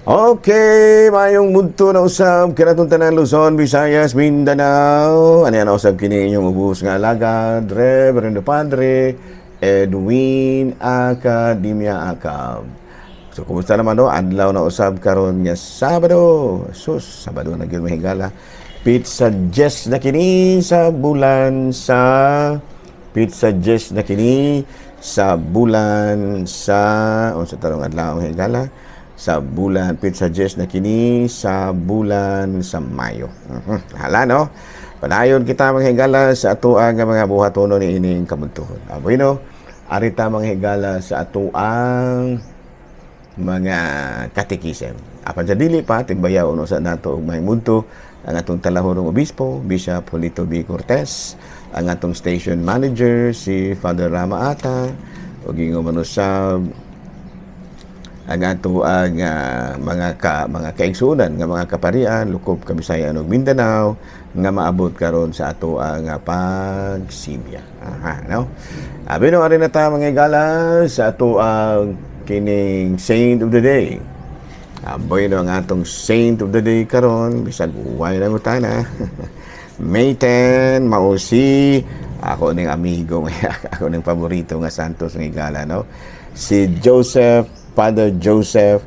Okay, mayong mudto na usab kanatong tanan, Luzon, Visayas, Mindanao. Ano yan usab kini inyong ubos nga alagad, Reverendo Padre Edwin Academia Acab. So kumusta naman, no? Adlaw na usab karon nga Sabado. Sus, Sabado na gyud, mahigala. Petsa 10 na kini sa bulan sa petsa 10 na kini sa bulan sa unsa tarong adlaw, higala, sa bulan petsa 10 na kini sa bulan sa Mayo. Hala, no? Padayon kita, mga higala, sa atoang nga mga buhatonon ni ining kabuntuhon. Ah, bueno, arita, mga higala, sa atoang mga katikisem. Apan sa dili pa, timbayaw no sa nato og mahimudto ang atong talahurong obispo, Bishop Julito B. Cortez, ang atong station manager, si Father Rama Ata, ug ingon man usab ang ato ang mga kaigsuonan nga mga kaparian lukop Kabisayan ug Mindanao nga maabot karon sa ato ang pagsimya. Aha, no? Abi no, ari na ta, mga higala, sa ato ang kining Saint of the Day. Aboy no, ang atong Saint of the Day karon, bisag way lang utana. May 10, mao si ako ning amigo, ako ning paborito nga santos ng higala, no? Si Joseph, Father Joseph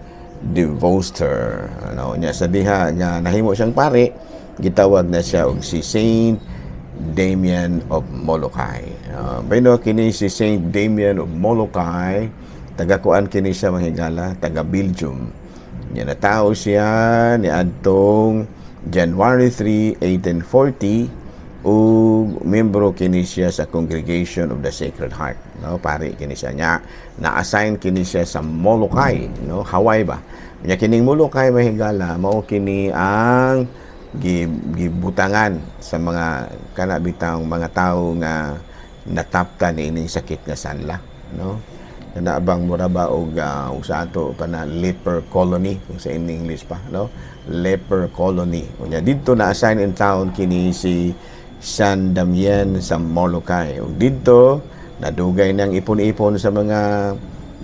de Veuster. Ano niya sa diha nga nahimo siyang pari, gitawag na siya og si Saint Damian of Molokai. Bueno, kini si Saint Damian of Molokai, taga kuan kini siya, mga higala, taga Belgium. Nya natawo siya ni adtong January 3, 1840 ug membro kini siya sa Congregation of the Sacred Heart, no? Pari kini siya nya na-assign kini siya sa Molokai, no, Hawaii ba. Nya kining Molokai, mahigala, mao kini ang gibutangan sa mga kana bitang mga tawo nga nataptan ining sakit nga sanla, no? Kana bang mura ba og sa ato pa na leper colony kung sa in English pa, no? Leper colony. Unya didto na assign in town kini si San Damian sa Molokai ug didto nadugay nang ipon-ipon sa mga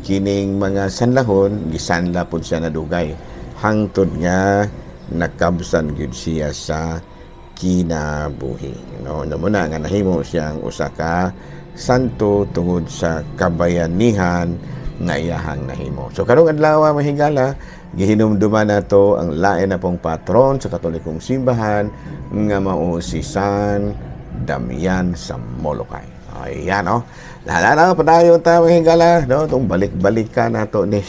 kining mga sanlahon. Gisanla pud siya nadugay hangtod nga nakabsan gyud siya sa kinabuhi, no? Na muna nga nahimo siyang usa ka santo tungod sa kabayanihan nga iyahang nahimo. So karong adlaw, mahigala, gihinumduman nato ang lain na pong patron sa Katolikong simbahan nga mao si San Damian sa Molokai. Ayan, no? Lala na, padayon ta, mga higala, no? Itong balik-balik ka nato ni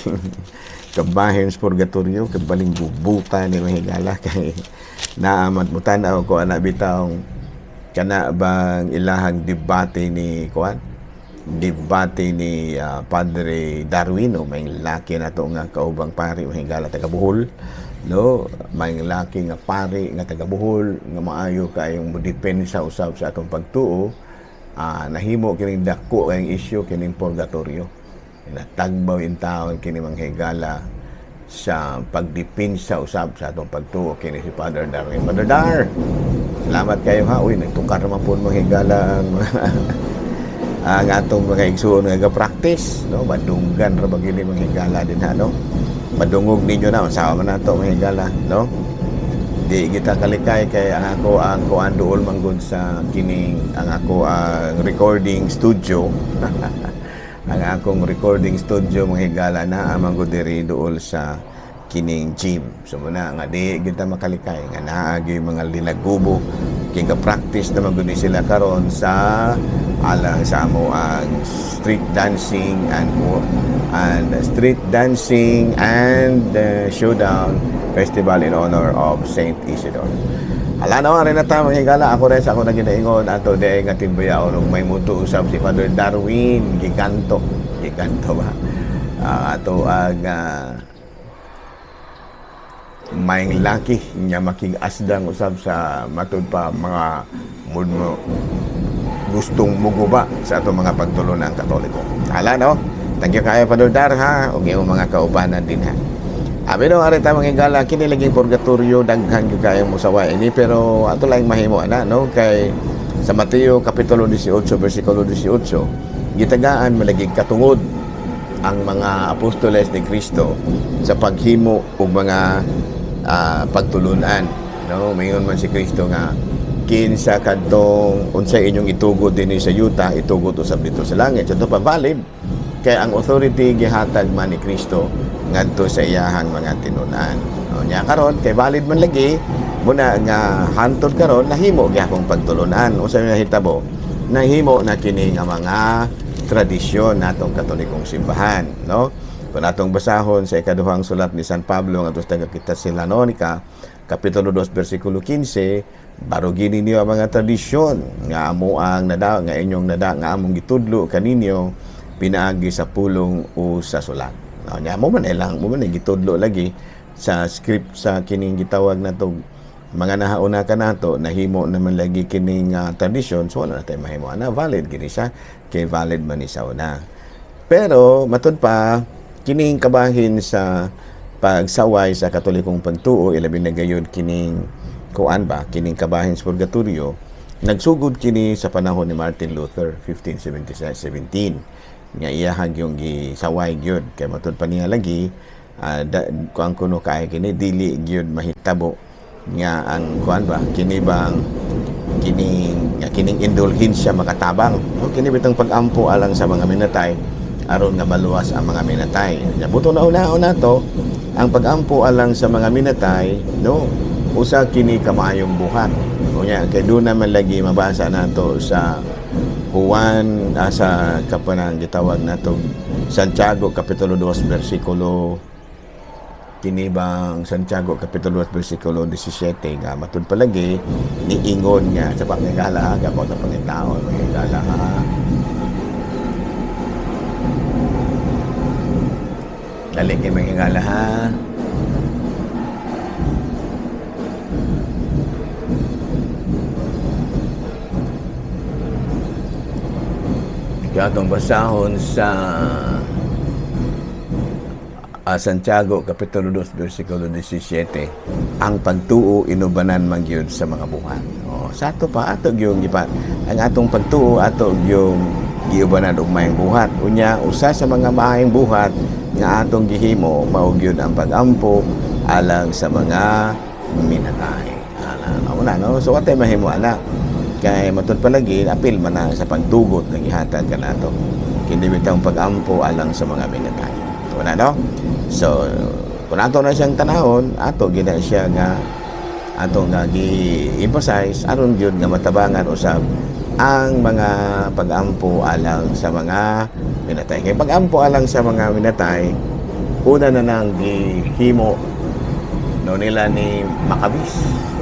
kabahin sa purgatorio, kabaling bubuta ni mga higala, kay naamat mo tanaw ko ana bitawng kana bang ilahang debate ni kuan, debate ni Padre Darwin o may laki na to nga kaubang pari, mahigala, taga Bohol, no? May laki nga pari nga taga Bohol nga maayo kayong modepensa usab sa atong pagtuo. Nahimo kining dako kayong issue kining purgatorio. Natagbaw in taon kini, mga higala, sa pagdepensa usab sa atong pagtuo kini si Father Darwin. Father Dar, salamat kayo ha. Uy, nagtukar naman po, mga higala, ang atong mga igsuon nga ga-practice, no? Madunggan ra ba gini, mga higala, din ha, no? Madungog ninyo na usawa man nato, mga higala, no? Di kita kalikay kay ang ako ang kuan duol manggod sa kining ang ako ang recording studio. Ang akong recording studio, mga higala, na manggod diri duol sa kining gym. So muna nga di kita makalikay nga naa gyud mga linagubo kay ga-practice na man gud ni sila karon sa alang sa amo ang street dancing and showdown festival in honor of Saint Isidore. Hala na rin na ta, mga higala. Ako rin sa ako na ginaingon ato di nga timbayaon ug may muto usab si Father Darwin Giganto. Giganto ba? Ato ang may laki nga makig-asdang usab sa matud pa mga mudmo gustong muguba sa atong mga pagtulunan Katoliko. Hala, no? Thank you kayo, Father Dar, ha, ug imong mga kaubanan din ha. Abi no, ari ta, mga higala, kini laging purgatorio, daghan gyud kayong musaway ini, pero ato lang mahimo ana, no? Kay sa Mateo kapitulo 18 bersikulo 18, gitagaan malagi katungod ang mga apostoles ni Kristo sa paghimo og mga pagtulunan, no? Mayon man si Kristo nga kinsa kadtong unsay inyong itugot dinhi sa yuta, itugot usab didto sa langit. So, ito pa valid kay ang authority gihatag man ni Kristo ngadto sa iyahang mga tinunan. No, nya karon kay valid man lagi muna nga hantod karon nahimo gyapon pagtulunan. Unsay nahitabo? Nahimo na kini nga mga tradisyon natong Katolikong simbahan, no? Kung atong basahon sa ikaduhang sulat ni San Pablo ngadto sa taga Tesalonica, kapitulo 2 bersikulo 15, "Barugi ninyo ang mga tradisyon nga amo ang nada nga inyong nada nga among gitudlo kaninyo pinaagi sa pulong o sa sulat." No, nya mo man ilang mo man gitudlo lagi sa script sa kining gitawag nato mga nahauna ka nato, nahimo naman lagi kining tradisyon, so wala na tayo mahimo ana, valid kini siya kay valid man ni sa una. Pero matud pa kining kabahin sa pagsaway sa Katolikong pagtuo, ilabi na gayud kining kuan ba, kining kabahin sa purgatorio, nagsugod kini sa panahon ni Martin Luther, 1577 nga iyahag yung gisaway gyud kay matud pa niya lagi kuan kuno kay kini dili gyud mahitabo nga ang kuan ba kini bang kining nga kining indulhensya makatabang, no? Kini bitang pag-ampo alang sa mga minatay aron nga maluwas ang mga minatay. Nya buto na una to ang pag-ampo alang sa mga minatay, no, usa kini kamaayong buhat. Unya kay doon naman lagi mabasa nato sa Juan sa kapanang gitawag nato Santiago kapitulo 2 bersikulo kini bang Santiago kapitulo 2 bersikulo 17 nga matud palagi niingon nga sa pangigala gabot sa pangitaon pangigala ha. Dali kay mangigala ha. Kaya atong basahon sa Santiago kapitulo 2 bersikulo 17, ang pagtuo inubanan man gyud sa mga buhat. Oh, sa ato pa ato gyud gipa ang atong pagtuo, ato gyud giubanan og maayong buhat. Unya usa sa mga maayong buhat nga atong gihimo mao gyud ang pag-ampo alang sa mga minatay. Ana, una, no? So atay mahimo ana kay matud palagi apil man na sa pagtugot nga gihatag kanato kini bitang pag-ampo alang sa mga minatay. Wala, no? So kung ato na siyang tanahon, ato gina siya nga ato nga gi-emphasize aron gyud nga matabangan usab ang mga pag-ampo alang sa mga minatay. Kay pag-ampo alang sa mga minatay, una na nang gihimo no nila ni Maccabees,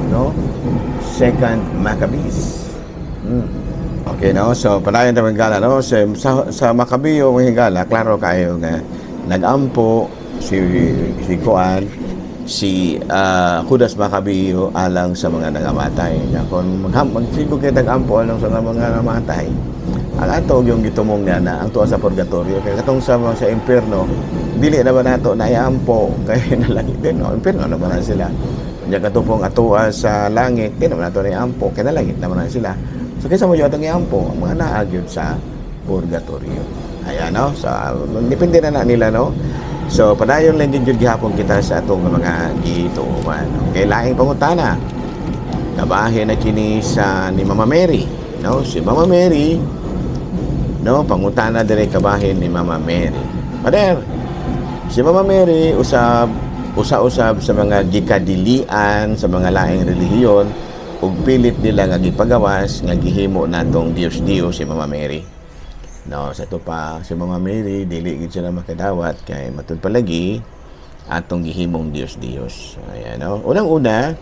no? Second Maccabees. Okay, no? So, padayon ta gala, no? Sa Macabeo mga higala, klaro kayo nga nagampo si si kuan si Judas Macabeo alang sa mga nangamatay. Nga kung magsigo kay nagampo alang sa mga nangamatay, ang ato yung gitumong niya na ang tuwa sa purgatorio kay katong sa impierno dili na ba nato naiampo kay nalangit din, no? Impierno na ba na sila. Nya katong atoa sa langit, di naman nato naiampo kay nalangit naman na sila. So kaysa mo yung atong iampo ang mga naa gyud sa purgatorio. Ayan, no? So depende na na nila, no? So padayon lang gyud gihapon kita sa atong mga gituohan. Okay, laing pangutana. Kabahin na kini sa ni Mama Mary, no? Si Mama Mary, no, pangutana dire kabahin ni Mama Mary. Pader, si Mama Mary usab usa-usab sa mga gikadilian sa mga laing relihiyon ug pilit nila nga gipagawas nga gihimo natong Dios Dios si Mama Mary. No, sa to pa si Mama Mary dili gid sila makadawat kay matud palagi atong gihimong Dios Dios. Ayan, no. Unang-una,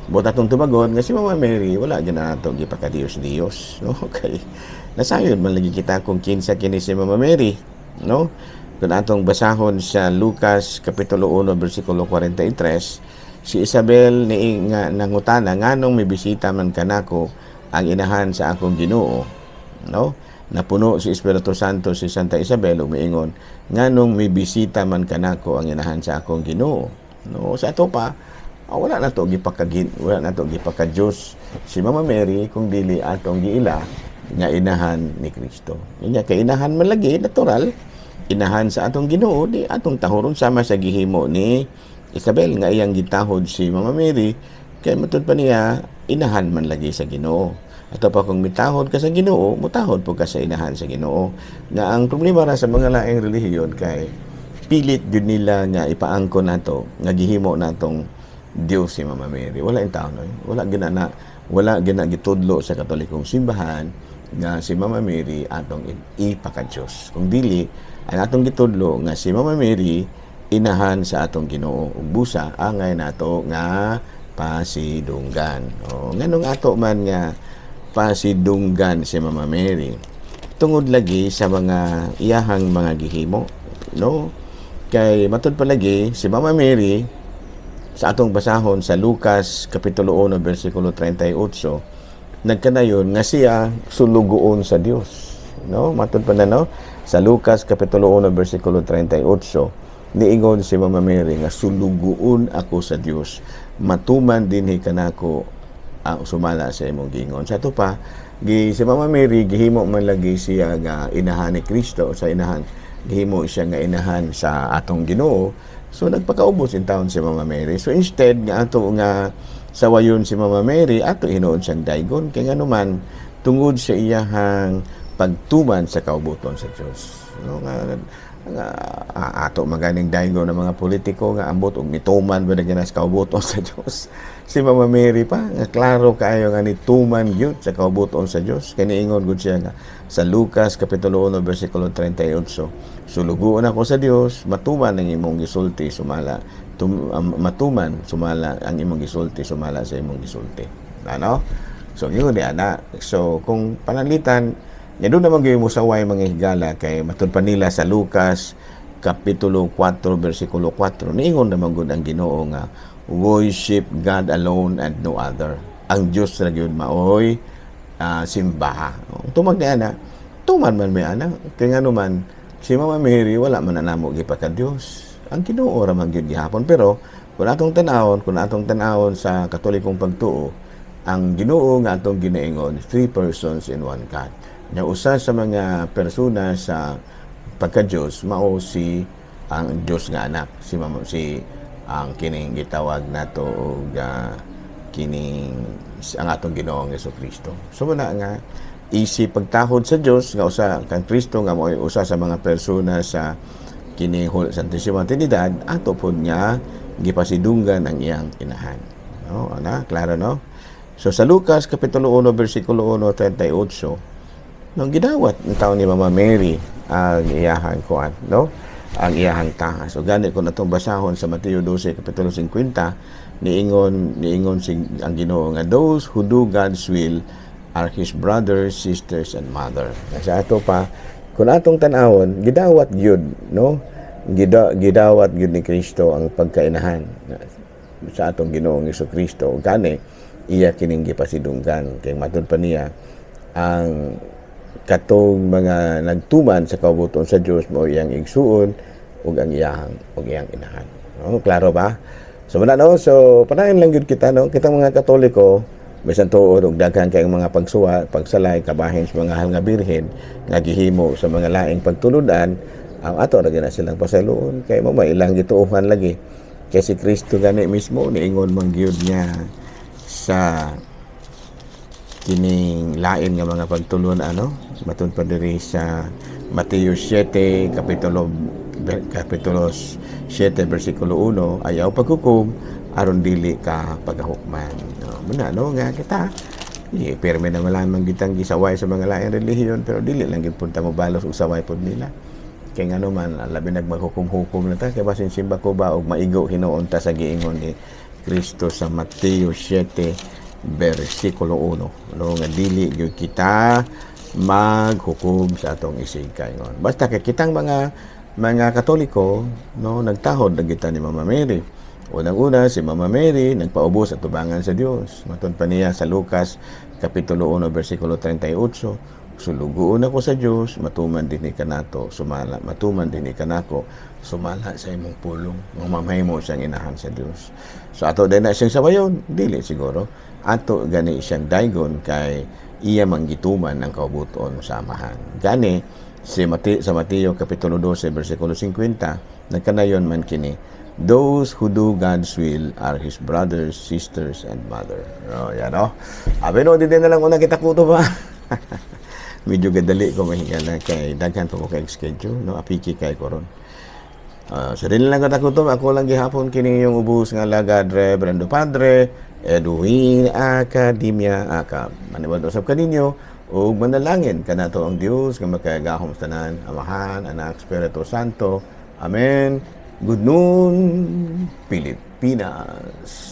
buot atong tubagon nga si Mama Mary wala gyud na ato gipaka Dios Dios, no? Kay nasayod man lagi kita kung kinsa kini si Mama Mary, no? Kung atong basahon sa Lucas kapitulo 1 bersikulo 43, si Isabel ni nga nangutana, "Nganong may bisita man kanako ang inahan sa akong Ginoo?" No? Napuno si Espiritu Santo si Santa Isabel ug miingon, "Nganong may bisita man kanako ang inahan sa akong Ginoo?" No, sa ato pa wala na to gipaka Dios si Mama Mary kung dili atong giila nga inahan ni Kristo. Inya kay inahan man lagi natural Inahan sa atong Ginoo, di atong tahuron sama sa gihimo ni Isabel nga iyang gitahod si Mama Mary kay matud pa niya inahan man lagi sa Ginoo. Ato pa, kung mitahod ka sa Ginoo, mutahod po ka sa inahan sa Ginoo. Nga ang problema ra sa mga laing relihiyon kay pilit gyud nila nga ipaangko nato nga gihimo natong Dios si Mama Mary. Wala intawn, no? Wala gina gitudlo sa Katolikong simbahan nga si Mama Mary atong ipaka-Diyos. Kung dili, ang atong gitudlo nga si Mama Mary inahan sa atong Ginoo ug busa angay nato nga pasidunggan. O nganong ato man nga pasidunggan si Mama Mary? Tungod lagi sa mga iyahang mga gihimo, no? Kay matud pa lagi si Mama Mary, sa atong basahon sa Lucas kapitulo 1 bersikulo 38, nagkanayon nga siya sulugoon sa Dios, no? Matud pa na, no, sa Lucas kapitulo 1 bersikulo 38, niingon si Mama Mary nga sulugoon ako sa Dios, matuman dinhi kanako ang sumala sa imong gingon. Sa ato pa, gi si Mama Mary gihimo man lagi siya nga inahan ni Kristo, sa inahan, gihimo siya nga inahan sa atong Ginoo. So nagpakaubos in taon si Mama Mary. So instead nga ato nga sawayon si Mama Mary, ato hinuon siyang daygon kay nganuman tungod sa iyahang pagtuman sa kaubuton sa Dios. No, nga nga ato maganing daygon ng mga politiko nga ambot og nituman ba na sa kaubuton sa Dios. Si Mama Mary pa nga klaro kaayo nga nituman gyud sa kaubuton sa Dios kay niingon gud siya nga sa Lucas kapitulo 1 bersikulo 38, sulugoon ako sa Dios, matuman ang imong gisulti sumala matuman sumala ang imong gisulti, sumala sa imong gisulti, ano. So yun di ana. So kung pananglitan nga doon naman gyud mo saway mga higala, kay matud pa nila sa Lucas kapitulo 4 bersikulo 4, niingon naman gud ang Ginoo nga worship God alone and no other. Ang Dios ra gyud maoy simbaha. Tumag ni ana, tuman man may ana, kay ngano man si Mama Mary wala man na namo gipaka Dios. Ang Ginoo ra man gyud gihapon. Pero kung atong tan-awon sa Katolikong pagtuo, ang Ginoo nga atong ginaingon, three persons in one God. Nya usa sa mga persona sa pagka-Diyos mao si ang Diyos nga Anak, si mama, si ang kining gitawag nato og kining ang atong Ginoong Kristo. So muna nga isi pagtahod sa Dios nga usa kang Kristo nga mo'y usa sa mga persona sa kining Santissima Trinidad, ato pod nga gipasidunggan ang iyang inahan. No, ana, klaro, no? So sa Lucas kapitulo 1 bersikulo 1 38, nung gidawat ng taon ni Mama Mary ang iyahang kuan, no? Ang iyahang tahas. So gani kung atong basahon sa Mateo 12 kapitulo 50, niingon si ang Ginoo nga those who do God's will are his brothers, sisters and mother. Sa ato pa, kung atong tan-awon, gidawat gyud, no? Gidawat gyud ni Kristo ang pagkainahan sa atong Ginoong Kristo. Gani iya kining gipasidunggan kay matud pa niya ang katong mga nagtuman sa kaubuton sa Dios mao iyang igsuon ug iyang inahan. No, klaro ba? So wala, no. So panayon lang gyud kita, no. Kitang mga Katoliko, bisan tuod og daghan kayong mga pagsuwa, pagsalay kabahin sa mga nga birhen nga gihimo sa mga laing pagtulunan, ang ato ra gyud na silang pasayloon kay mo may ilang gituohan lagi. Kay si Kristo gani mismo niingon man gyud niya sa kining lain nga mga pagtulon, ano, matud pa diri sa Mateo 7 kapitulo 7 bersikulo 1, ayaw paghukom aron dili ka pagahukman, no? Muna, no, nga kita di pirmi na malamang gitang gisaway sa mga laing relihiyon, pero dili lang gyud punta mo balos og saway pod nila kay ngano man labi nagmaghukom-hukom na ta, kay basin simba ko ba og maigo hinuon ta sa giingon ni Kristo sa Mateo 7 bersikulo 1, no, nga dili gyud kita maghukom sa atong isig kaingon. Basta kay kitang mga Katoliko, no, nagtahod na kita ni Mama Mary. Unang-una, si Mama Mary nagpaubos at tubangan sa Dios. Matud pa niya sa Lucas kapitulo 1 bersikulo 38, sulugoon ako sa Dios, matuman din kanato sumala, matuman din kanako sumala sa imong pulong. Nga mamahimo siyang inahan sa Dios. So ato din na siyang sawayon? Dili siguro. Ato gani siyang daygon kay iya man gituman ang kaubuton sa Amahan. Gani Si Mati, sa Mateo Kapitulo 12 versikulo 50, nagkanayon man kini, "Those who do God's will are His brothers, sisters, and mother." Oh, yan, no? Abi no, di na lang una kita kuto ba? Medyo gadali ko mahigala kay daghan pa ko kay schedule, no? Apiki kay koron. Sa din lang katakutom, ako lang gihapon kini yung ubos nga alagad, Reverendo Padre Edwin Academia Aka. Maniwala usab kaninyo ug manalangin kanato ang Dios nga makagahom sa tanan, Amahan, Anak, Espiritu Santo. Amen. Good noon, Pilipinas.